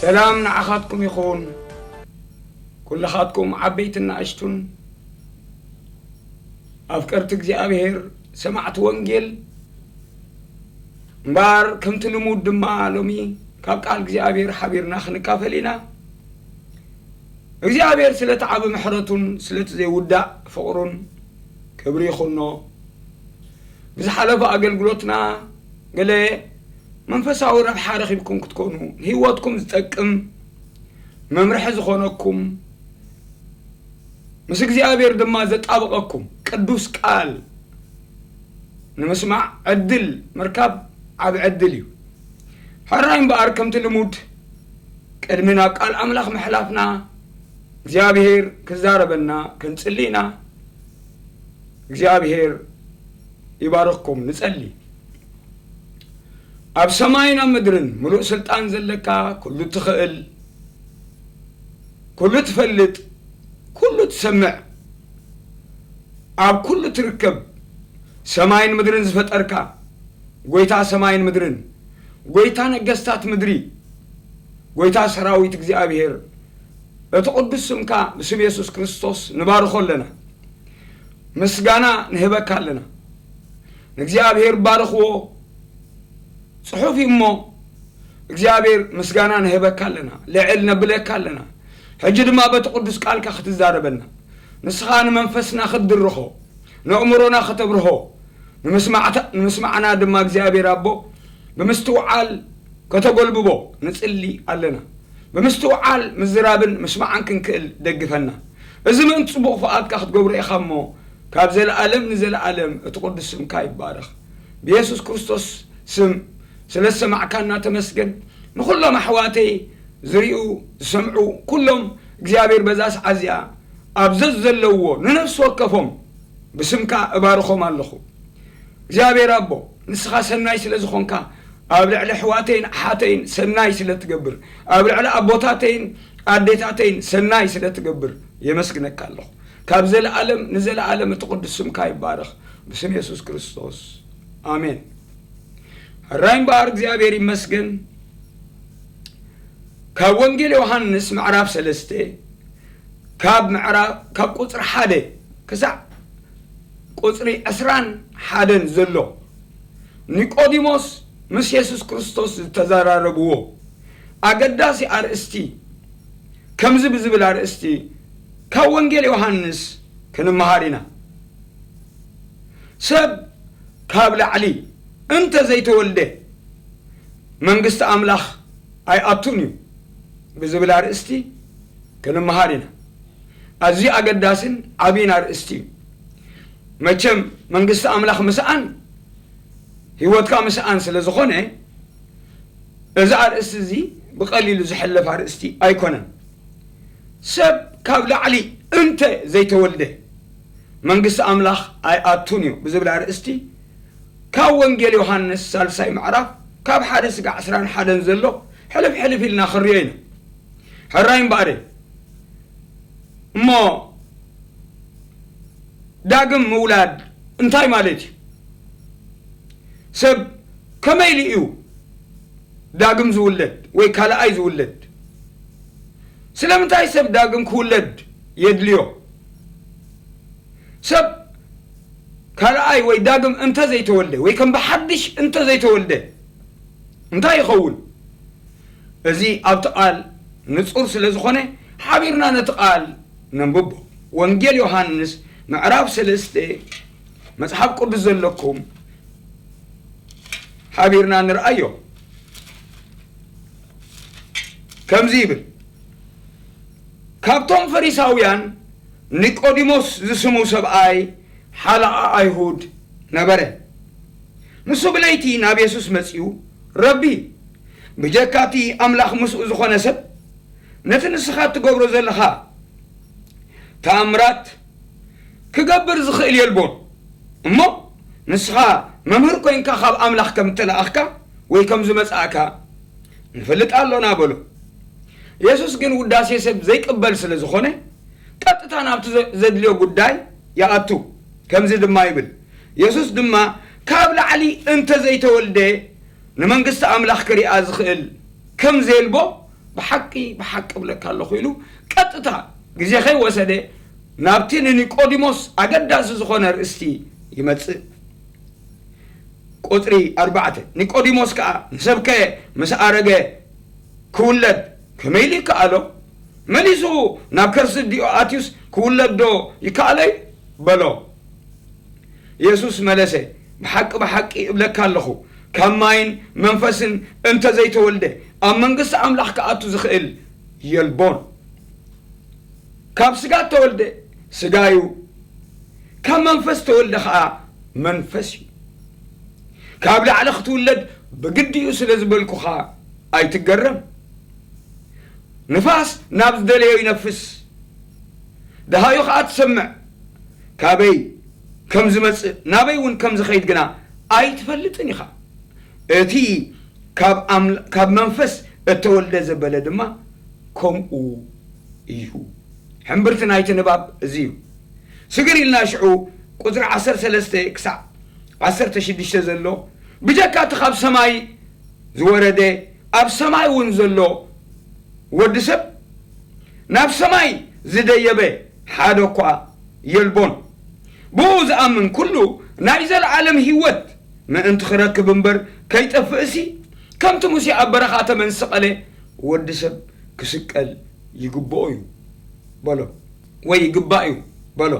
ሰላም ንዓኻትኩም ይኹን። ኩልኻትኩም ዓበይትን ንኣሽቱን ኣፍቀርቲ እግዚኣብሔር ሰማዕቲ ወንጌል፣ እምበኣር ከምቲ ልሙድ ድማ ሎሚ ካብ ቃል እግዚኣብሔር ሓቢርና ክንካፈል ኢና። እግዚኣብሔር ስለቲ ዓቢ ምሕረቱን ስለቲ ዘይውዳእ ፍቕሩን ክብሪ ይኹኖ። ብዝሓለፈ ኣገልግሎትና ገለ መንፈሳዊ ረብሓ ረኺብኩም ክትኮኑ፣ ንህይወትኩም ዝጠቅም መምርሒ ዝኾነኩም፣ ምስ እግዚኣብሔር ድማ ዘጣብቐኩም ቅዱስ ቃል ንምስማዕ ዕድል ምርካብ ዓቢ ዕድል እዩ። ሕራይ እምበኣር ከምቲ ልሙድ ቅድሚ ናብ ቃል ኣምላኽ ምሕላፍና እግዚኣብሔር ክዛረበና ክንጽሊ ኢና። እግዚኣብሔር ይባርኽኩም። ንጸሊ። ኣብ ሰማይን ኣብ ምድርን ምሉእ ስልጣን ዘለካ፣ ኩሉ ትኽእል፣ ኩሉ ትፈልጥ፣ ኩሉ ትሰምዕ፣ ኣብ ኩሉ ትርከብ፣ ሰማይን ምድርን ዝፈጠርካ፣ ጎይታ ሰማይን ምድርን፣ ጎይታ ነገስታት ምድሪ፣ ጎይታ ሰራዊት እግዚኣብሔር፣ እቲ ቅዱስ ስምካ ብስም የሱስ ክርስቶስ ንባርኾ ኣለና። ምስጋና ንህበካ ኣለና። ንእግዚኣብሔር ባርኽዎ። ጽሑፍ እዩ እሞ እግዚኣብሔር ምስጋና ንህበካ ኣለና። ልዕል ነብለካ ኣለና። ሕጂ ድማ በቲ ቅዱስ ቃልካ ክትዛረበና፣ ንስኻ ንመንፈስና ክትድርኾ፣ ነእምሮና ከተብርሆ፣ ንምስማዕታ-፣ ንምስማዕና ድማ እግዚኣብሔር ኣቦ ብምስትውዓል ከተጎልብቦ ንጽሊ ኣለና። ብምስትውዓል ምዝራብን ምስማዕን ክንክእል ደግፈና። እዚ ምእንቲ ጽቡቕ ፍቓድካ ክትገብሮ ኢኻ እሞ፣ ካብ ዘለኣለም ንዘለኣለም እቲ ቅዱስ ስምካ ይባረኽ። ብየሱስ ክርስቶስ ስም ስለ ዝሰማዕካና ተመስገን። ንኹሎም ኣሕዋተይ ዝሪኡ ዝሰምዑ ኩሎም እግዚኣብሔር በዛ ሰዓት እዚኣ ኣብ ዘዘለውዎ ንነፍሲ ወከፎም ብስምካ እባርኾም ኣለኹ። እግዚኣብሔር ኣቦ፣ ንስኻ ሰናይ ስለ ዝኾንካ፣ ኣብ ልዕሊ ኣሕዋተይን ኣሓተይን ሰናይ ስለ ትገብር፣ ኣብ ልዕሊ ኣቦታተይን ኣዴታተይን ሰናይ ስለ ትገብር የመስግነካ ኣለኹ። ካብ ዘለኣለም ንዘለኣለም እቲ ቅዱስ ስምካ ይባረኽ። ብስም የሱስ ክርስቶስ፣ ኣሜን። ሕራይ እምበኣር እግዚኣብሔር ይመስገን። ካብ ወንጌል ዮሃንስ ምዕራፍ ሰለስተ፣ ካብ ምዕራፍ፣ ካብ ቁጽሪ ሓደ ክሳዕ ቁጽሪ ዕስራን ሓደን ዘሎ፣ ኒቆዲሞስ ምስ የሱስ ክርስቶስ ዝተዘራረብዎ ኣገዳሲ ኣርእስቲ፣ ከምዚ ብዝብል ኣርእስቲ ካብ ወንጌል ዮሃንስ ክንመሃር ኢና። ሰብ ካብ ላዕሊ እንተ ዘይተወልደ መንግስቲ ኣምላኽ ኣይኣቱን እዩ ብዝብል ኣርእስቲ ክንመሃር ኢና። ኣዝዩ ኣገዳስን ዓብይን ኣርእስቲ እዩ። መቸም መንግስቲ ኣምላኽ ምስኣን ህይወትካ ምስኣን ስለ ዝኾነ፣ እዚ ኣርእስቲ እዚ ብቐሊሉ ዝሕለፍ ኣርእስቲ ኣይኮነን። ሰብ ካብ ላዕሊ እንተ ዘይተወልደ መንግስቲ ኣምላኽ ኣይኣቱን እዩ ብዝብል ኣርእስቲ ካብ ወንጌል ዮሃንስ ሳልሳይ ምዕራፍ ካብ ሓደ ስጋዕ ዕስራን ሓደን ዘሎ ሕልፍ ሕልፍ ኢልና ክንሪኦ ኢና። ሕራይ እምበኣር እሞ ዳግም ምውላድ እንታይ ማለት እዩ? ሰብ ከመይ ኢሉ እዩ ዳግም ዝውለድ ወይ ካልኣይ ዝውለድ? ስለምንታይ ሰብ ዳግም ክውለድ የድልዮ? ሰብ ካልኣይ ወይ ዳግም እንተ ዘይተወልደ ወይ ከም ብሓድሽ እንተ ዘይተወልደ እንታይ ይኸውን? እዚ ኣብቲ ቃል ንጹር ስለ ዝኾነ ሓቢርና ነቲ ቃል ነንብቦ። ወንጌል ዮሃንስ ምዕራፍ ሰለስተ፣ መጽሓፍ ቅዱስ ዘለኩም ሓቢርና ንርኣዮ። ከምዚ ይብል፣ ካብቶም ፈሪሳውያን ኒቆዲሞስ ዝስሙ ሰብኣይ ሓለቓ ኣይሁድ ነበረ። ንሱ ብለይቲ ናብ የሱስ መጺኡ፣ ረቢ፣ ብጀካ እቲ ኣምላኽ ምስኡ ዝኾነ ሰብ ነቲ ንስኻ እትገብሮ ዘለኻ ተኣምራት ክገብር ዝኽእል የልቦን። እሞ ንስኻ መምህር ኮይንካ ካብ ኣምላኽ ከም እተላእኽካ ወይ ከም ዝመጻእካ ንፈልጥ ኣሎና በሎ። የሱስ ግን ውዳሴ ሰብ ዘይቅበል ስለ ዝኾነ ቀጥታ ናብቲ ዘ-፣ ዘድልዮ ጉዳይ ይኣቱ። ከምዚ ድማ ይብል፣ የሱስ ድማ ካብ ላዕሊ እንተ ዘይተወልደ ንመንግስቲ ኣምላኽ ክሪኣ ዝኽእል ከም ዘየልቦ ብሓቂ ብሓቂ እብለካ ኣለኹ ኢሉ ቀጥታ ግዜ ከይወሰደ ናብቲ ንኒቆዲሞስ ኣገዳሲ ዝኾነ ርእስቲ ይመጽእ። ቁጽሪ ኣርባዕተ፣ ኒቆዲሞስ ከኣ ንሰብከ ምስ ኣረገ ክውለድ ከመይ ኢሉ ይከኣሎ? መሊሱ ናብ ከርሲ ኣዲኡ ኣትዩስ ክውለድ ዶ ይከኣሎ እዩ? በሎ። የሱስ መለሰ፣ ብሓቂ ብሓቂ እብለካ ኣለኹ፣ ካብ ማይን መንፈስን እንተ ዘይተወልደ ኣብ መንግስቲ ኣምላኽ ክኣቱ ዝኽእል የልቦን። ካብ ስጋ እተወልደ ስጋ እዩ፣ ካብ መንፈስ እተወልደ ኸኣ መንፈስ እዩ። ካብ ላዕሊ ክትውለድ ብግዲ እዩ ስለ ዝበልኩኻ ኣይትገረም። ንፋስ ናብ ዝደለዮ ይነፍስ፣ ደሃዩ ኸኣ ትሰምዕ። ካበይ ከም ዝመጽእ ናበይ እውን ከም ዝኸይድ ግና ኣይትፈልጥን ኢኻ። እቲ ካብ ኣምላ-፣ ካብ መንፈስ እተወልደ ዘበለ ድማ ከምኡ እዩ። ሕምብርቲ ናይቲ ንባብ እዚ እዩ። ስግር ኢልና ሽዑ ቁጽሪ ዓሰርተ ሰለስተ ክሳዕ ዓሰርተ ሽዱሽተ ዘሎ፣ ብጀካ እቲ ካብ ሰማይ ዝወረደ ኣብ ሰማይ እውን ዘሎ ወዲ ሰብ፣ ናብ ሰማይ ዝደየበ ሓደ እኳ የልቦን። ብኡ ዝኣምን ኩሉ ናይ ዘለዓለም ህይወት ምእንቲ ክረክብ እምበር ከይጠፍእሲ፣ ከምቲ ሙሴ ኣብ በረኻ ተመን ዝሰቐለ፣ ወዲ ሰብ ክስቀል ይግብኦ እዩ በሎ፣ ወይ ይግባእ እዩ በሎ።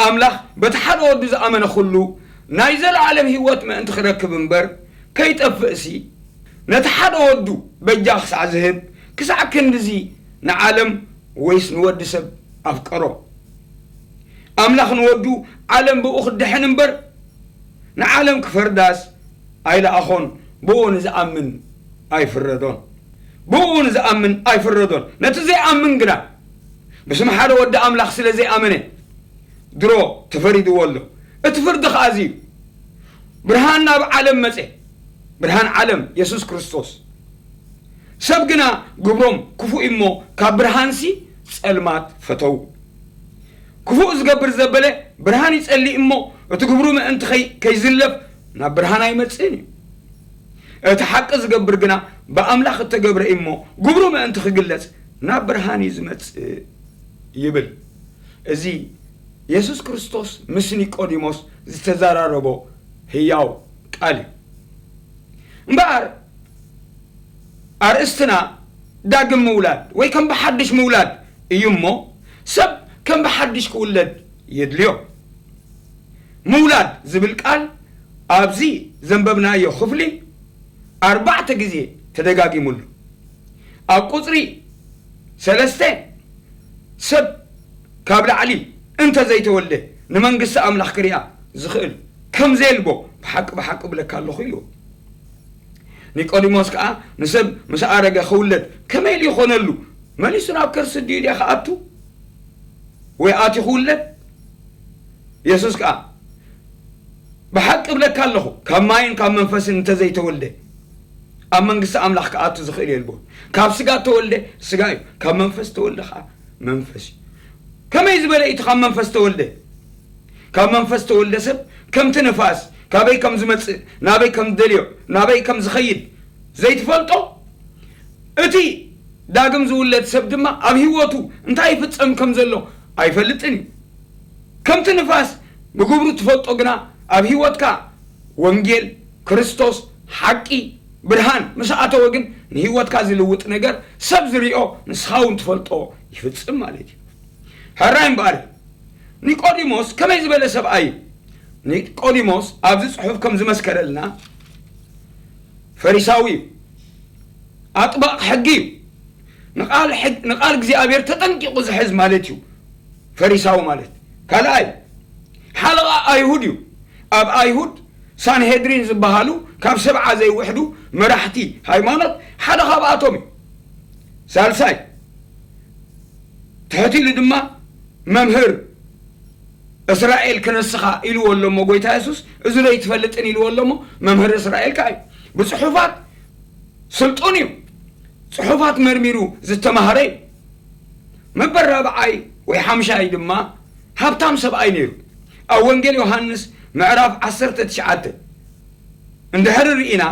ኣምላኽ በቲ ሓደ ወዱ ዝኣመነ ኩሉ ናይ ዘለዓለም ህይወት ምእንቲ ክረክብ እምበር ከይጠፍእሲ፣ ነቲ ሓደ ወዱ በጃ ክሳዕ ዝህብ፣ ክሳዕ ክንድዚ ንዓለም ወይስ ንወዲ ሰብ ኣፍቀሮ? ኣምላኽ ንወዱ ዓለም ብኡ ክድሕን እምበር ንዓለም ክፈርዳስ ኣይለኣኾን። ብኡ ንዝኣምን ኣይፍረዶን። ብኡ ንዝኣምን ኣይፍረዶን። ነቲ ዘይኣምን ግና፣ ብስም ሓደ ወዲ ኣምላኽ ስለ ዘይኣመነ፣ ድሮ ተፈሪድዎ ኣሎ። እቲ ፍርዲ ኸኣ እዚ እዩ። ብርሃን ናብ ዓለም መጸ። ብርሃን ዓለም የሱስ ክርስቶስ። ሰብ ግና ግብሮም ክፉእ እዩ እሞ፣ ካብ ብርሃንሲ ጸልማት ፈተዉ። ክፉእ ዝገብር ዘበለ ብርሃን ይጸልእ እሞ፣ እቲ ግብሩ ምእንቲ ከይ-፣ ከይዝለፍ ናብ ብርሃን ኣይመጽእን እዩ። እቲ ሓቂ ዝገብር ግና ብኣምላኽ እተገብረ እዩ እሞ፣ ግብሩ ምእንቲ ክግለጽ ናብ ብርሃን እዩ ዝመጽእ ይብል። እዚ የሱስ ክርስቶስ ምስ ኒቆዲሞስ ዝተዘራረቦ ህያው ቃል እዩ። እምበኣር ኣርእስትና ዳግም ምውላድ ወይ ከም ብሓድሽ ምውላድ እዩ እሞ፣ ሰብ ከም ብሓድሽ ክውለድ የድልዮ። ምውላድ ዝብል ቃል ኣብዚ ዘንበብናዮ ክፍሊ ኣርባዕተ ግዜ ተደጋጊሙ ኣሎ። ኣብ ቁጽሪ ሰለስተ፣ ሰብ ካብ ላዕሊ እንተ ዘይተወልደ ንመንግስቲ ኣምላኽ ክሪኣ ዝኽእል ከም ዘየልቦ ብሓቂ ብሓቂ እብለካ ኣለኹ ኢልዎ። ኒቆዲሞስ ከኣ ንሰብ ምስ ኣረገ ክውለድ ከመይ ኢሉ ይኾነሉ? መሊሱ ናብ ከርሲ ኣዲኡ ድየ ክኣቱ? ወይ ኣትዩ ክውለድ? የሱስ ከኣ ብሓቂ እብለካ ኣለኹ፣ ካብ ማይን ካብ መንፈስን እንተ ዘይተወልደ ኣብ መንግስቲ ኣምላኽ ክኣቱ ዝኽእል የልቦን። ካብ ስጋ እተወልደ ስጋ እዩ፣ ካብ መንፈስ እተወልደ ከኣ መንፈስ እዩ። ከመይ ዝበለ እዩ እቲ ካብ መንፈስ እተወልደ? ካብ መንፈስ እተወልደ ሰብ ከምቲ ንፋስ ካበይ ከም ዝመጽእ፣ ናበይ ከም ዝደልዮ፣ ናበይ ከም ዝኸይድ ዘይትፈልጦ፣ እቲ ዳግም ዝውለድ ሰብ ድማ ኣብ ህይወቱ እንታይ ይፍጸም ከም ዘሎ ኣይፈልጥን እዩ። ከምቲ ንፋስ ብግብሩ ትፈልጦ ግና ኣብ ህይወትካ ወንጌል ክርስቶስ ሓቂ ብርሃን ምስ ኣተወ ግን ንህይወትካ ዝልውጥ ነገር ሰብ ዝሪኦ ንስኻ እውን ትፈልጦ ይፍጽም ማለት እዩ። ሕራይ እምበኣር ኒቆዲሞስ ከመይ ዝበለ ሰብኣይ እዩ? ኒቆዲሞስ ኣብዚ ጽሑፍ ከም ዝመስከረልና ፈሪሳዊ እዩ። ኣጥባቕ ሕጊ እዩ። ንቓል ሕግ-፣ ንቓል እግዚኣብሔር ተጠንቂቑ ዝሕዝ ማለት እዩ። ፈሪሳዊ ማለት ካልኣይ ሓለቓ ኣይሁድ እዩ። ኣብ ኣይሁድ ሳንሄድሪን ዝበሃሉ ካብ ሰብዓ ዘይውሕዱ መራሕቲ ሃይማኖት ሓደ ካብኣቶም እዩ። ሳልሳይ ትሕት ኢሉ ድማ መምህር እስራኤል ክነስኻ ኢልዎ ኣሎ እሞ ጎይታ የሱስ፣ እዚ ዶ ኣይትፈልጥን ኢልዎ ኣሎ እሞ መምህር እስራኤል ከኣ እዩ። ብጽሑፋት ስልጡን እዩ። ጽሑፋት መርሚሩ ዝተማህረ እዩ። መበል ራብዓይ ወይ ሓምሻይ ድማ ሃብታም ሰብኣይ ነይሩ። ኣብ ወንጌል ዮሃንስ ምዕራፍ ዓሰርተ ትሽዓተ እንድሕሪ ርኢና፣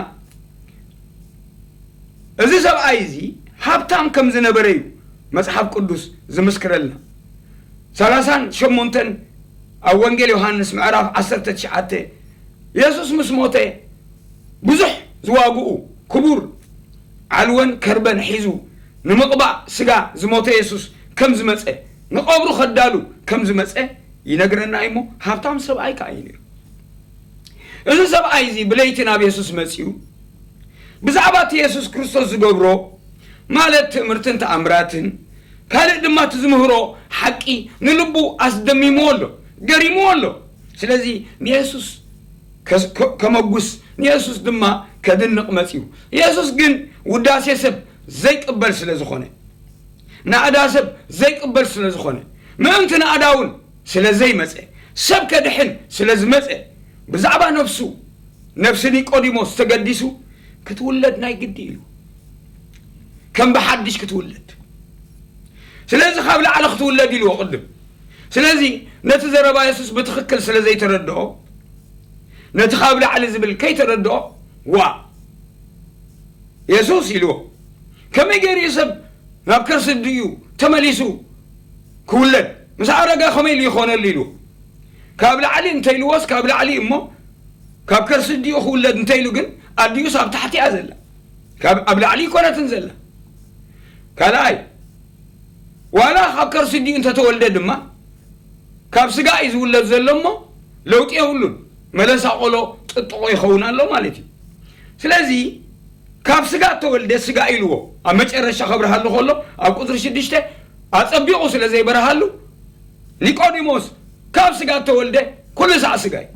እዚ ሰብኣይ እዚ ሃብታም ከም ዝነበረ እዩ መጽሓፍ ቅዱስ ዝምስክረልና። ሰላሳን ሸሞንተን ኣብ ወንጌል ዮሃንስ ምዕራፍ ዓሰርተ ትሽዓተ፣ የሱስ ምስ ሞተ ብዙሕ ዝዋግኡ ክቡር ዓልወን ከርበን ሒዙ ንምቕባእ ስጋ ዝሞተ የሱስ ከም ዝመጸ፣ ንቐብሩ ከዳሉ ከም ዝመጸ ይነግረና እዩ። እሞ ሃብታም ሰብኣይ ከኣ እዩ ነይሩ። እዚ ሰብኣይ እዚ ብለይቲ ናብ የሱስ መጺኡ ብዛዕባ እቲ የሱስ ክርስቶስ ዝገብሮ፣ ማለት ትእምርትን ተኣምራትን፣ ካልእ ድማ እቲ ዝምህሮ ሓቂ ንልቡ ኣስደሚምዎ ኣሎ፣ ገሪምዎ ኣሎ። ስለዚ ንየሱስ ከስ-፣ ከ-፣ ከመጉስ፣ ንየሱስ ድማ ከድንቕ መጺኡ። የሱስ ግን ውዳሴ ሰብ ዘይቅበል ስለ ዝኾነ፣ ናእዳ ሰብ ዘይቅበል ስለ ዝኾነ፣ ምእንቲ ናእዳ እውን ስለ ዘይመጸ፣ ሰብ ከድሕን ስለ ዝመጸ፣ ብዛዕባ ነፍሱ፣ ነፍሲ ኒቆዲሞስ ተገዲሱ፣ ክትውለድ ናይ ግዲ እዩ። ከም ብሓድሽ ክትውለድ። ስለዚ ካብ ላዕሊ ክትውለድ ኢልዎ ቅድም። ስለዚ ነቲ ዘረባ የሱስ ብትኽክል ስለ ዘይተረድኦ፣ ነቲ ካብ ላዕሊ ዝብል ከይተረድኦ፣ ዋ፣ የሱስ ኢልዎ፣ ከመይ ገይሩ እዩ ሰብ ናብ ከርሲ ኣዲኡ ተመሊሱ ክውለድ? ምስ ኣረገ ከመይ ኢሉ ይኾነሉ ኢልዎ። ካብ ላዕሊ እንተ ኢልዎስ ካብ ላዕሊ እሞ፣ ካብ ከርሲ ኣዲኡ ክውለድ እንተ ኢሉ ግን፣ ኣዲኡስ ኣብ ታሕቲ እያ ዘላ። ካብ፣ ኣብ ላዕሊ ኣይኮነትን ዘላ። ካልኣይ፣ ዋላ ካብ ከርሲ ኣዲኡ እንተተወልደ ድማ፣ ካብ ስጋ እዩ ዝውለድ ዘሎ እሞ፣ ለውጢ የብሉን። መለሳ ቆሎ ጥጥቆ ይኸውን ኣሎ ማለት እዩ። ስለዚ፣ ካብ ስጋ እተወልደ ስጋ ኢልዎ፣ ኣብ መጨረሻ ከብርሃሉ ከሎ፣ ኣብ ቁጽሪ ሽዱሽተ ኣጸቢቑ ስለ ዘይበርሃሉ፣ ኒቆዲሞስ፣ ካብ ስጋ እተወልደ ኩሉ ሳዕ ስጋ እዩ።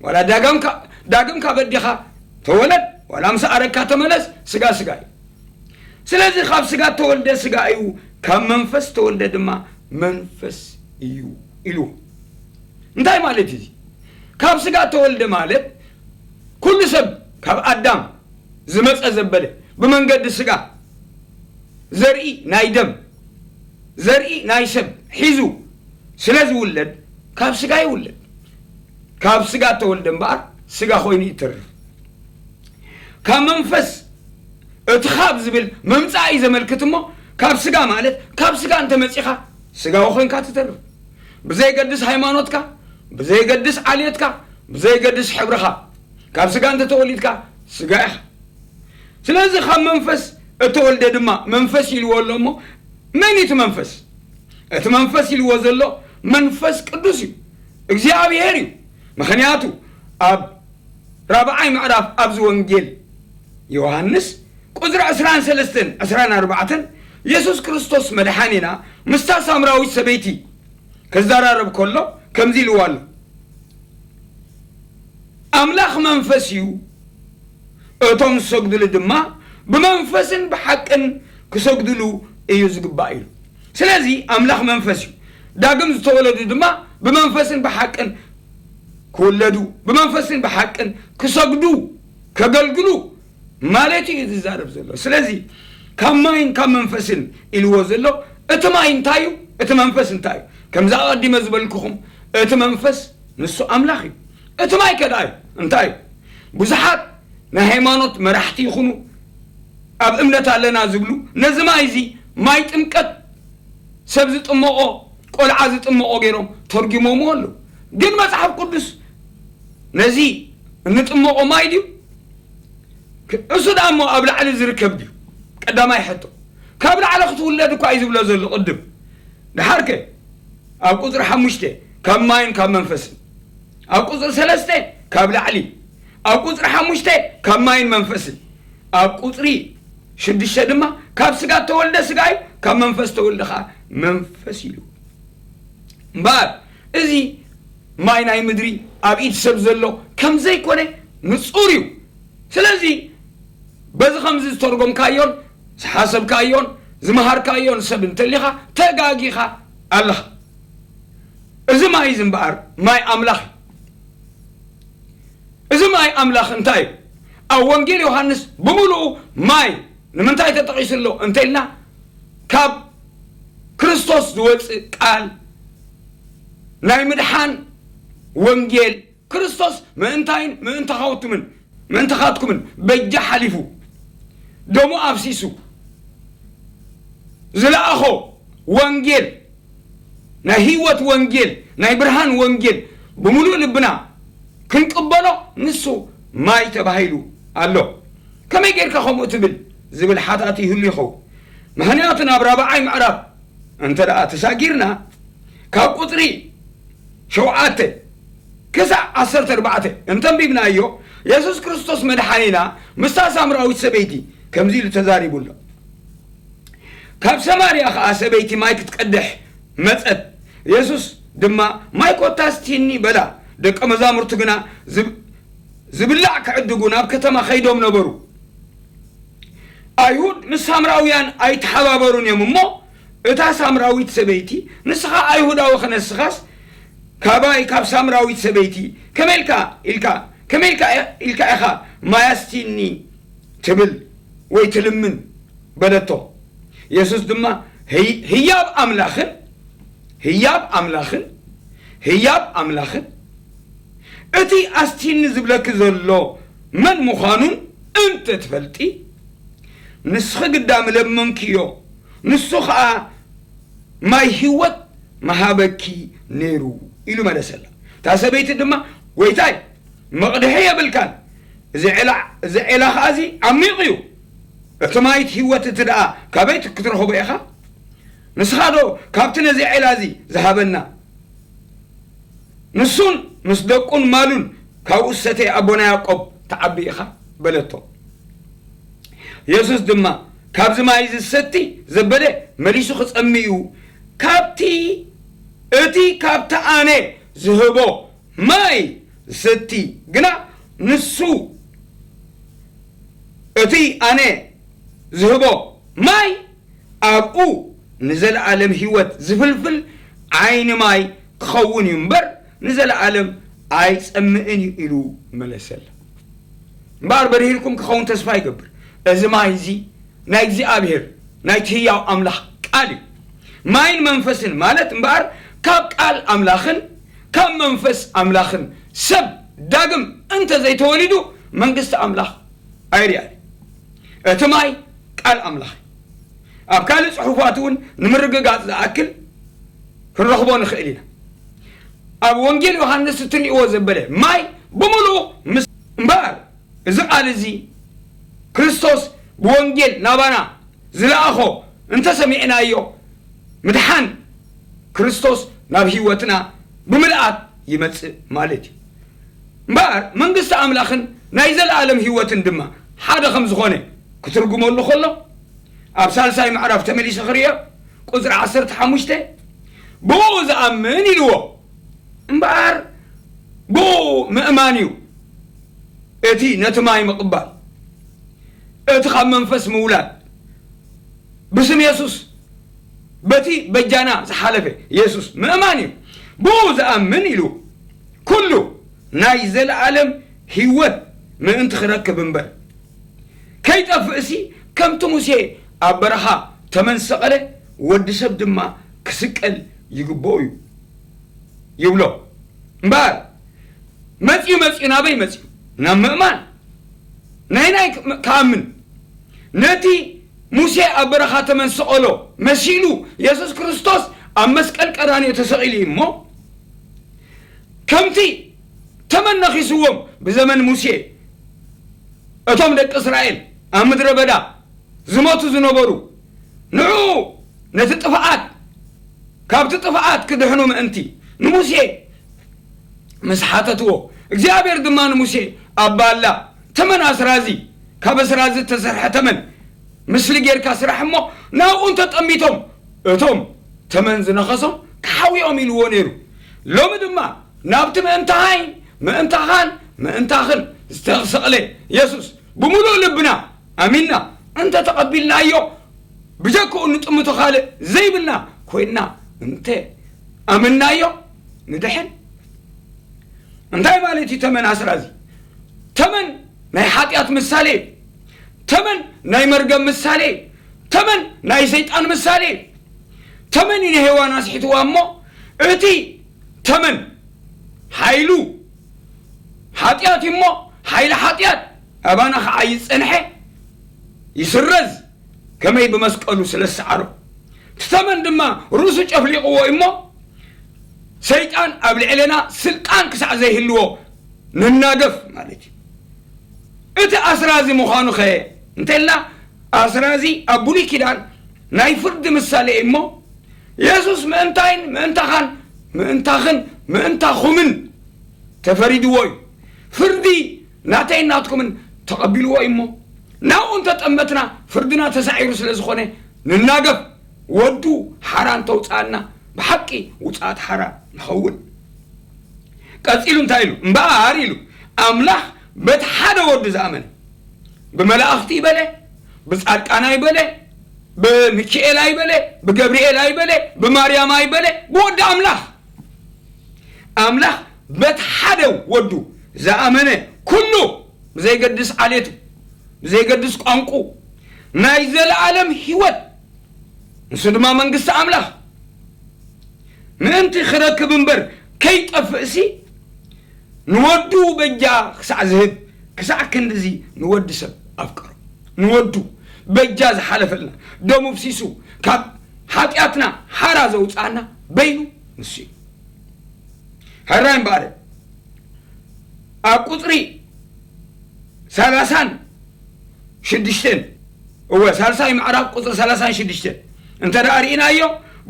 ዋላ ዳግም ካ-፣ ዳግም ካብ ኣዴኻ ተወለድ፣ ዋላ ምስ ኣረግካ ተመለስ፣ ስጋ ስጋ እዩ። ስለዚ ካብ ስጋ ተወልደ ስጋ እዩ፣ ካብ መንፈስ ተወልደ ድማ መንፈስ እዩ ኢሉ። እንታይ ማለት እዩ እዚ? ካብ ስጋ ተወልደ ማለት ኩሉ ሰብ ካብ ኣዳም ዝመጸ ዘበለ ብመንገዲ ስጋ ዘርኢ ናይ ደም ዘርኢ ናይ ሰብ ሒዙ ስለ ዝውለድ ካብ ስጋ ይውለድ። ካብ ስጋ ተወልደ እምበኣር ስጋ ኮይኑ ይተርፍ። ካብ መንፈስ እቲ ካብ ዝብል ምምጻእ እዩ ዘመልክት እሞ፣ ካብ ስጋ ማለት ካብ ስጋ እንተመጺኻ ስጋዊ ኮይንካ ትተርፍ። ብዘይገድስ ሃይማኖትካ፣ ብዘይገድስ ዓሌትካ፣ ብዘይገድስ ሕብርኻ፣ ካብ ስጋ እንተተወሊድካ ስጋ ኢኻ። ስለዚ ካብ መንፈስ እተወልደ ድማ መንፈስ ኢልዎ ኣሎ እሞ፣ መን እዩ እቲ መንፈስ? እቲ መንፈስ ኢልዎ ዘሎ መንፈስ ቅዱስ እዩ፣ እግዚኣብሄር እዩ። ምኽንያቱ ኣብ ራብዓይ ምዕራፍ ኣብዚ ወንጌል ዮሃንስ ቁጽሪ ዕስራን ሰለስተን፣ ዕስራን ኣርባዕተን፣ የሱስ ክርስቶስ መድሓኒና ምስታ ሳምራዊት ሰበይቲ ክዘራረብ ከሎ ከምዚ ኢልዋ ኣሎ። ኣምላኽ መንፈስ እዩ፣ እቶም ዝሰግድሉ ድማ ብመንፈስን ብሓቅን ክሰግድሉ እዩ ዝግባእ ኢሉ። ስለዚ ኣምላኽ መንፈስ እዩ። ዳግም ዝተወለዱ ድማ ብመንፈስን ብሓቅን ክውለዱ፣ ብመንፈስን ብሓቅን ክሰግዱ፣ ከገልግሉ ማለት እዩ ዝዛረብ ዘሎ። ስለዚ ካብ ማይን ካብ መንፈስን ኢልዎ ዘሎ፣ እቲ ማይ እንታይ እዩ? እቲ መንፈስ እንታይ እዩ? ከምዚ ኣቐዲመ ዝበልኩኹም፣ እቲ መንፈስ ንሱ ኣምላኽ እዩ። እቲ ማይ ከ ደኣ እንታይ እዩ? ብዙሓት ናይ ሃይማኖት መራሕቲ ይኹኑ ኣብ እምነት ኣለና ዝብሉ፣ ነዚ ማይ እዚ ማይ ጥምቀት ሰብ ዝጥመቖ፣ ቆልዓ ዝጥመቖ ገይሮም ተርጉሞምዎ ኣለዉ። ግን መጽሓፍ ቅዱስ ነዚ እንጥመቖ ማይ ድዩ? ክ-፣ እሱ ደኣ እሞ ኣብ ላዕሊ ዝርከብ ድዩ? ቀዳማይ ሕቶ። ካብ ላዕሊ ክትውለድ እኳ እዩ ዝብሎ ዘሎ ቅድም። ደሓርከ ኣብ ቁጽሪ ሓሙሽተ ካብ ማይን ካብ መንፈስን፣ ኣብ ቁጽሪ ሰለስተ ካብ ላዕሊ፣ ኣብ ቁጽሪ ሓሙሽተ ካብ ማይን መንፈስን፣ ኣብ ቁጽሪ ሽዱሽተ ድማ ካብ ስጋ ተወልደ ስጋ እዩ፣ ካብ መንፈስ ተወልደ ኸዓ መንፈስ ኢሉ። እምበኣር እዚ ማይ ናይ ምድሪ ኣብ ኢድ ሰብ ዘሎ ከም ዘይኮነ ንጹር እዩ። ስለዚ በዚ ከምዚ ዝተርጎምካዮን ዝሓሰብካዮን ዝመሃርካዮን ሰብ እንተሊኻ ተጋጊኻ ኣለኻ። እዚ ማይ እዚ እምበኣር ማይ ኣምላኽ እዩ። እዚ ማይ ኣምላኽ እንታይ እዩ? ኣብ ወንጌል ዮሃንስ ብምሉኡ ማይ ንምንታይ ተጠቒሱ ኣሎ እንተ ኢልና፣ ካብ ክርስቶስ ዝወጽእ ቃል ናይ ምድሓን ወንጌል፣ ክርስቶስ ምእንታይን ምእንታኻትኩምን፣ ምእንታኻትኩምን በጃ ሓሊፉ፣ ደሙ ኣፍሲሱ፣ ዝለኣኾ ወንጌል፣ ናይ ህይወት ወንጌል፣ ናይ ብርሃን ወንጌል ብምሉእ ልብና ክንቅበሎ፣ ንሱ ማይ ተባሂሉ ኣሎ። ከመይ ጌርካ ከምኡ ትብል ዝብል ሓታት ይህሉ ይኸውን። ምኽንያቱ ናብ ራብዓይ ምዕራፍ እንተ ደኣ ተሳጊርና፣ ካብ ቁጽሪ ሸውዓተ ክሳዕ ዓሰርተ ኣርባዕተ እንተንቢብናዮ፣ የሱስ ክርስቶስ መድሓኒና ምስታ ሳምራዊት ሰበይቲ ከምዚ ኢሉ ተዛሪቡ ኣሎ። ካብ ሰማርያ ኸኣ ሰበይቲ ማይ ክትቀድሕ መጸት። የሱስ ድማ፣ "ማይ ኮታ ስቲኒ" በላ። ደቀ መዛሙርቱ ግና ዝብ-፣ ዝብላዕ ክዕድጉ ናብ ከተማ ኸይዶም ነበሩ። ኣይሁድ ምስ ሳምራውያን ኣይተሓባበሩን እዮም እሞ፣ እታ ሳምራዊት ሰበይቲ፣ "ንስኻ ኣይሁዳዊ ኸነስኻስ፣ ካባይ ካብ ሳምራዊት ሰበይቲ ከመይ ኢልካ ኢልካ፣ ከመይ ኢልካ ኢልካ ኢኻ ማይ ኣስቲኒ ትብል ወይ ትልምን?" በለቶ። የሱስ ድማ፣ "ህይ-፣ ህያብ ኣምላኽን፣ ህያብ ኣምላኽን፣ ህያብ ኣምላኽን፣ እቲ ኣስቲኒ ዝብለኪ ዘሎ መን ምዃኑን እንተ ትፈልጢ፣ ንስኺ ግዳ ምለመንክዮ፣ ንሱ ኸኣ ማይ ህይወት ምሃበኪ ነይሩ" ኢሉ መለሰላ። እታ ሰበይቲ ድማ፣ "ጐይታይ፣ መቕድሒ የብልካን፣ እዚ ዔላ፣ እዚ ዔላ ኸኣ እዚ ዓሚቕ እዩ። እቲ ማይት ህይወት እቲ ደኣ ካበይ ክትረኽቦ ኢኻ? ንስኻ ዶ ካብቲ ነዚ ዔላ እዚ ዝሃበና? ንሱን ምስ ደቁን ማሉን ካብኡ ዝሰተየ ኣቦና ያዕቆብ ትዓቢ ኢኻ?" በለቶ። የሱስ ድማ፣ "ካብዚ ማይ እዚ ዝሰቲ ዘበለ መሊሱ ክጸሚ እዩ። ካብቲ፣ እቲ ካብቲ ኣነ ዝህቦ ማይ ዝሰቲ ግና፣ ንሱ እቲ ኣነ ዝህቦ ማይ ኣብኡ ንዘለኣለም ህይወት ዝፍልፍል ዓይኒ ማይ ክኸውን እዩ እምበር፣ ንዘለኣለም ኣይጸምእን እዩ" ኢሉ መለሰላ። እምበኣር በሪህልኩም ክኸውን ተስፋ ይገብር። እዚ ማይ እዚ ናይ እግዚኣብሔር፣ ናይቲ ህያው ኣምላኽ ቃል እዩ። ማይን መንፈስን ማለት እምበኣር ካብ ቃል ኣምላኽን ካብ መንፈስ ኣምላኽን ሰብ ዳግም እንተ ዘይተወሊዱ መንግስቲ ኣምላኽ ኣይርኣን። እቲ ማይ ቃል ኣምላኽ እዩ። ኣብ ካልእ ጽሑፋት እውን ንምርግጋጽ ዝኣክል ክንረኽቦ ንኽእል ኢና። ኣብ ወንጌል ዮሃንስ እትርእይዎ ዘበለ ማይ ብምሉኡ ምስ፣ እምበኣር እዚ ቃል እዚ ክርስቶስ ብወንጌል ናባና ዝለኣኾ እንተሰሚዕናዮ፣ ምድሓን ክርስቶስ ናብ ህይወትና ብምልኣት ይመጽእ ማለት እዩ። እምበኣር መንግስቲ ኣምላኽን ናይ ዘለኣለም ህይወትን ድማ ሓደ ከም ዝኾነ ክትርጉመሉ ከሎ፣ ኣብ ሳልሳይ ምዕራፍ ተመሊሰ ክርእዮ፣ ቁጽሪ ዓሰርተ ሓሙሽተ፣ "ብኡ ዝኣምን" ኢልዎ። እምበኣር ብኡ ምእማን እዩ እቲ ነቲ ማይ ምቕባል፣ እቲ ካብ መንፈስ ምውላድ፣ ብስም የሱስ በቲ በጃና ዝሓለፈ የሱስ ምእማን እዩ። "ብኡ ዝኣምን" ኢሉ፣ "ኩሉ ናይ ዘለኣለም ህይወት ምእንቲ ክረክብ እምበር፣ ከይጠፍእሲ ከምቲ ሙሴ ኣብ በረኻ ተመን ዝሰቐለ፣ ወዲ ሰብ ድማ ክስቀል ይግብኦ እዩ" ይብሎ። እምበኣር መጺኡ፣ መጺኡ ናበይ መጺኡ? ናብ ምእማን። ናይ፣ ናይ ክኣምን፣ ነቲ ሙሴ ኣብ በረኻ ተመን ዝሰቐሎ መሲሉ፣ የሱስ ክርስቶስ ኣብ መስቀል ቀራንዮ ተሰቒሉ እዩ እሞ፣ ከምቲ ተመን ነኺስዎም ብዘመን ሙሴ፣ እቶም ደቂ እስራኤል ኣብ ምድረ በዳ ዝሞቱ ዝነበሩ፣ ንዑ ነቲ ጥፍኣት፣ ካብቲ ጥፍኣት ክድሕኑ ምእንቲ ንሙሴ ምስ ሓተትዎ፣ እግዚኣብሔር ድማ ንሙሴ፣ "ኣብ ባላ ተመን ኣስራዚ፣ ካብ ኣስራዚ እተሰርሐ ተመን ምስሊ ጌርካ ስራሕ እሞ፣ ናብኡ እንተጠሚቶም፣ እቶም ተመን ዝነኸሶም ክሓውዮም" ኢልዎ ነይሩ። ሎሚ ድማ ናብቲ ምእንታኻይ፣ ምእንታኻን ምእንታኽን ዝተሰቕለ የሱስ ብምሉእ ልብና ኣሚንና እንተ ተቐቢልናዮ፣ ብጀክኡ ንጥምቶ ካልእ ዘይብልና ኮይንና እንተ ኣመንናዮ፣ ንድሕን። እንታይ ማለት እዩ ተመን ኣስራዚ? ተመን ናይ ሓጢኣት ምሳሌ እዩ። ተመን ናይ መርገም ምሳሌ እዩ። ተመን ናይ ሰይጣን ምሳሌ እዩ። ተመን እዩ ንሄዋን ኣስሒትዋ እሞ፣ እቲ ተመን ሓይሉ ሓጢኣት እዩ እሞ፣ ሓይሊ ሓጢኣት ኣባና ክዓዪ ዝጸንሐ ይስረዝ፣ ከመይ ብመስቀሉ ስለ ዝሰዓሮ። እቲ ተመን ድማ ርእሱ ጨፍሊቕዎ እሞ፣ ሰይጣን ኣብ ልዕሌና ስልጣን ክሳዕ ዘይህልዎ ንናገፍ ማለት እዩ። እቲ ኣስራዚ ምዃኑ ኸ እንተልና፣ ኣስራዚ ኣብ ብሉይ ኪዳን ናይ ፍርዲ ምሳሌ እዩ እሞ፣ የሱስ ምእንታይን ምእንታኻን ምእንታኽን ምእንታኹምን ተፈሪድዎ እዩ። ፍርዲ ናተይን ናትኩምን ተቐቢልዎ እዩ እሞ፣ ናብኡ እንተጠመትና ፍርድና ተሳዒሩ ስለ ዝኾነ ንናገፍ። ወዱ ሓራ እንተውፅኣና ብሓቂ ውፅኣት ሓራ ንኸውን። ቀፂሉ እንታይ ኢሉ? እምበኣር ኢሉ፣ ኣምላኽ በቲ ሓደ ወዱ ዝኣመነ፣ ብመላእኽቲ ይበለ፣ ብጻድቃን ኣይበለ፣ ብሚካኤል ኣይበለ፣ ብገብርኤል ኣይበለ፣ ብማርያም ኣይበለ፣ ብወዲ ኣምላኽ። ኣምላኽ በቲ ሓደ ወዱ ዝኣመነ ኩሉ፣ ብዘይገድስ ዓሌቱ፣ ብዘይገድስ ቋንቁ፣ ናይ ዘለኣለም ህይወት፣ ንሱ ድማ መንግስቲ ኣምላኽ ምእንቲ ክረክብ እምበር ከይጠፍእሲ፣ ንወዱ በጃ ክሳዕ ዝህብ፣ ክሳዕ ክንድዚ ንወዲ ሰብ ኣፍቀሮ። ንወዱ በጃ ዝሓለፈልና፣ ደሙ ፍሲሱ ካብ ሓጢኣትና ሓራ ዘውፅኣና በይኑ ንሱ እዩ። ሕራይ እምበኣር፣ ኣብ ቁፅሪ ሰላሳን ሽዱሽተን፣ እወ፣ ሳልሳይ ምዕራፍ ቁፅሪ ሰላሳን ሽዱሽተን እንተ ደኣ ርኢናዮ፣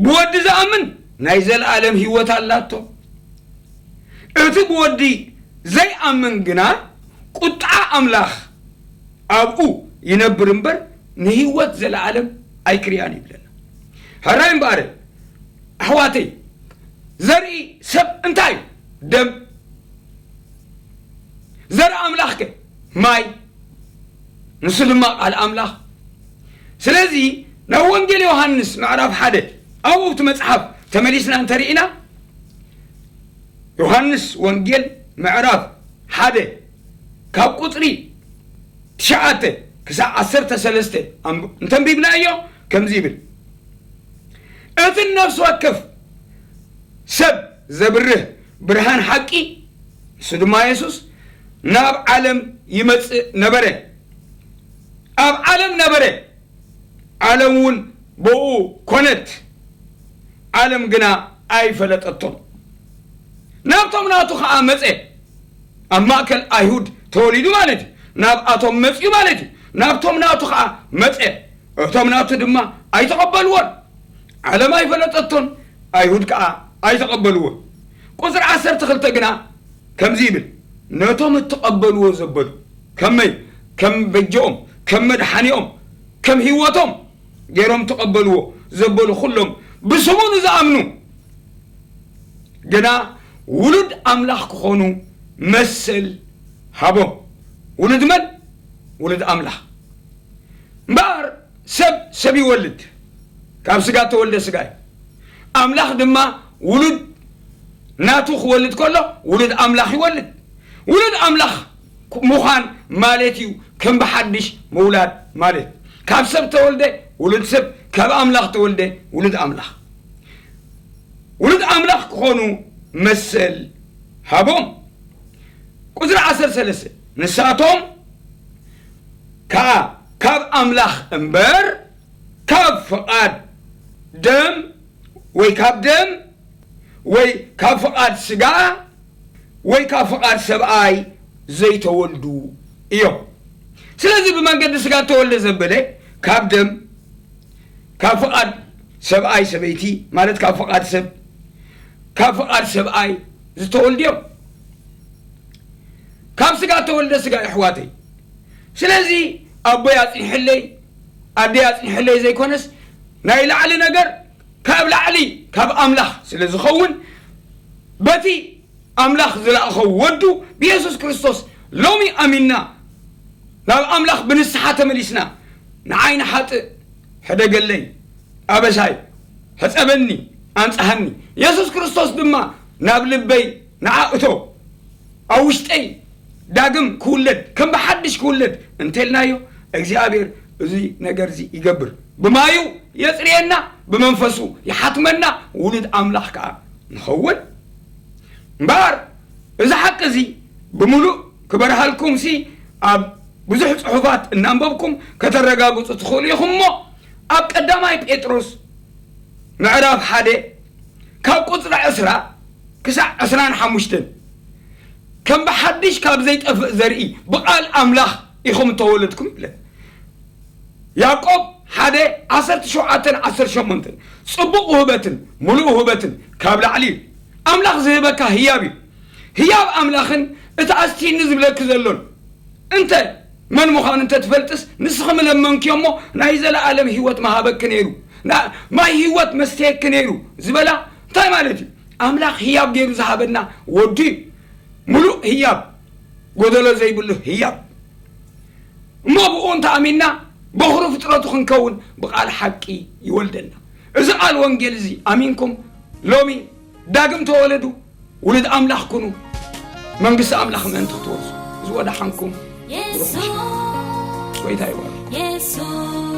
ብወዲ ዝኣምን ናይ ዘለኣለም ህይወት ኣላቶ። እቲ ብወዲ ዘይኣምን ግና ቁጥዓ ኣምላኽ ኣብኡ ይነብር እምበር ንህይወት ዘለኣለም ኣይክርያን ይብለና። ሕራይ እምበኣር፣ ኣሕዋተይ፣ ዘርኢ ሰብ እንታይ እዩ? ደም። ዘርኢ ኣምላኽ ከ? ማይ። ንሱ ድማ ቃል ኣምላኽ። ስለዚ ናብ ወንጌል ዮሃንስ ምዕራፍ ሓደ፣ ኣብኡ እቲ መጽሓፍ ተመሊስና እንተርኢና፣ ዮሃንስ ወንጌል ምዕራፍ ሓደ ካብ ቁጽሪ ትሽዓተ ክሳዕ ዓሰርተ ሰለስተ ኣንብ-፣ እንተንቢብናዮ ከምዚ ይብል፣ እቲ ነፍሲ ወከፍ ሰብ ዘብርህ ብርሃን ሓቂ፣ ንሱ ድማ የሱስ፣ ናብ ዓለም ይመጽእ ነበረ። ኣብ ዓለም ነበረ፣ ዓለም እውን ብኡ ኮነት፣ ዓለም ግና ኣይፈለጠቶን። ናብቶም ናቱ ኸዓ መጸ። ኣብ ማእከል ኣይሁድ ተወሊዱ ማለት እዩ። ናብኣቶም መጽኡ ማለት እዩ። ናብቶም ናቱ ኸዓ መጸ። እቶም ናቱ ድማ ኣይተቐበልዎን። ዓለም ኣይፈለጠቶን፣ ኣይሁድ ከኣ ኣይተቐበልዎን። ቁጽሪ ዓሰርተ ክልተ ግና ከምዚ ይብል፣ ነቶም እተቐበልዎ ዘበሉ፣ ከመይ? ከም በጀኦም፣ ከም መድሓኒኦም፣ ከም ህይወቶም ገይሮም ተቐበልዎ ዘበሉ ኩሎም ብስሙ ንዝኣምኑ ግና ውሉድ ኣምላኽ ክኾኑ መሰል ሃቦም። ውሉድ መን? ውሉድ ኣምላኽ። እምበኣር ሰብ ሰብ ይወልድ፣ ካብ ስጋ እተወልደ ስጋ እዩ። ኣምላኽ ድማ ውሉድ ናቱ ክወልድ ከሎ ውሉድ ኣምላኽ ይወልድ። ውሉድ ኣምላኽ ምዃን ማለት እዩ ከም ብሓድሽ ምውላድ ማለት። ካብ ሰብ ተወልደ ውሉድ ሰብ፣ ካብ ኣምላኽ ተወልደ ውሉድ ኣምላኽ። ውሉድ ኣምላኽ ክኾኑ መሰል ሃቦም። ቁጽሪ ዓሰርተ ሰለስተ፣ ንሳቶም ከኣ ካብ ኣምላኽ እምበር ካብ ፍቓድ ደም ወይ ካብ ደም ወይ ካብ ፍቓድ ስጋ ወይ ካብ ፍቓድ ሰብኣይ ዘይተወልዱ እዮም። ስለዚ ብመንገዲ ስጋ እተወልደ ዘበለ ካብ ደም፣ ካብ ፍቓድ ሰብኣይ ሰበይቲ፣ ማለት ካብ ፍቓድ ሰብ፣ ካብ ፍቓድ ሰብኣይ ዝተወልዱ እዮም። ካብ ስጋ እተወልደ ስጋ እዩ፣ ኣሕዋተይ። ስለዚ ኣቦይ ኣጽኒሐለይ፣ ኣደይ ኣጽኒሐለይ ዘይኮነስ፣ ናይ ላዕሊ ነገር ካብ ላዕሊ፣ ካብ ኣምላኽ ስለ ዝኸውን፣ በቲ ኣምላኽ ዝለኣኸ ወዱ ብየሱስ ክርስቶስ ሎሚ ኣሚንና፣ ናብ ኣምላኽ ብንስሓ ተመሊስና፣ ንዓይ ንሓጥእ ሕደገለይ፣ ኣበሳይ ሕጸበኒ፣ ኣንጽሃኒ። የሱስ ክርስቶስ ድማ ናብ ልበይ ንዓ እቶ፣ ኣብ ውሽጠይ ዳግም ክውለድ፣ ከም ብሓድሽ ክውለድ እንተልናዮ፣ እግዚኣብሔር እዚ ነገር እዚ ይገብር። ብማዩ የጽርየና፣ ብመንፈሱ ይሓትመና፣ ውሉድ ኣምላኽ ከኣ ንኸውን። እምበኣር እዚ ሓቂ እዚ ብምሉእ ክበርሃልኩም ሲ ኣብ ብዙሕ ጽሑፋት እናንበብኩም ከተረጋግጹ ትኽእሉ ኢኹም እሞ፣ ኣብ ቀዳማይ ጴጥሮስ ምዕራፍ ሓደ ካብ ቁፅሪ ዕስራ ክሳዕ ዕስራን ሓሙሽተን፣ ከም ብሓድሽ ካብ ዘይጠፍእ ዘርኢ ብቓል ኣምላኽ ኢኹም እተወለድኩም ይብለና። ያዕቆብ ሓደ ዓሰርተ ሸውዓተን ዓሰርተ ሸሞንተን፣ ጽቡቕ ውህበትን ምሉእ ውህበትን ካብ ላዕሊ እዩ። ኣምላኽ ዝህበካ ህያብ እዩ። ህያብ ኣምላኽን እቲ ኣስቲኒ ዝብለኪ ዘሎን እንተ መን ምዃኑ እንተ ትፈልጥስ፣ ንስኺ ምለመንክዮ እሞ ናይ ዘለኣለም ህይወት ምሃበኪ ነይሩ። ና-፣ ማይ ህይወት መስተየኪ ነይሩ ዝበላ እንታይ ማለት እዩ? ኣምላኽ ህያብ ገይሩ ዝሃበና ወዱ እዩ። ምሉእ ህያብ፣ ጎደሎ ዘይብሉ ህያብ። እሞ ብኡ እንተ ኣሚንና፣ በኹሪ ፍጥረቱ ክንከውን ብቓል ሓቂ ይወልደና። እዚ ቃል ወንጌል እዚ ኣሚንኩም ሎሚ ዳግም ተወለዱ፣ ውሉድ ኣምላኽ ኩኑ፣ መንግስቲ ኣምላኽ ምእንቲ ክትወርሱ። እዚ ወደሓንኩም የሱስ፣ ጎይታ ይባርክ። የሱስ፣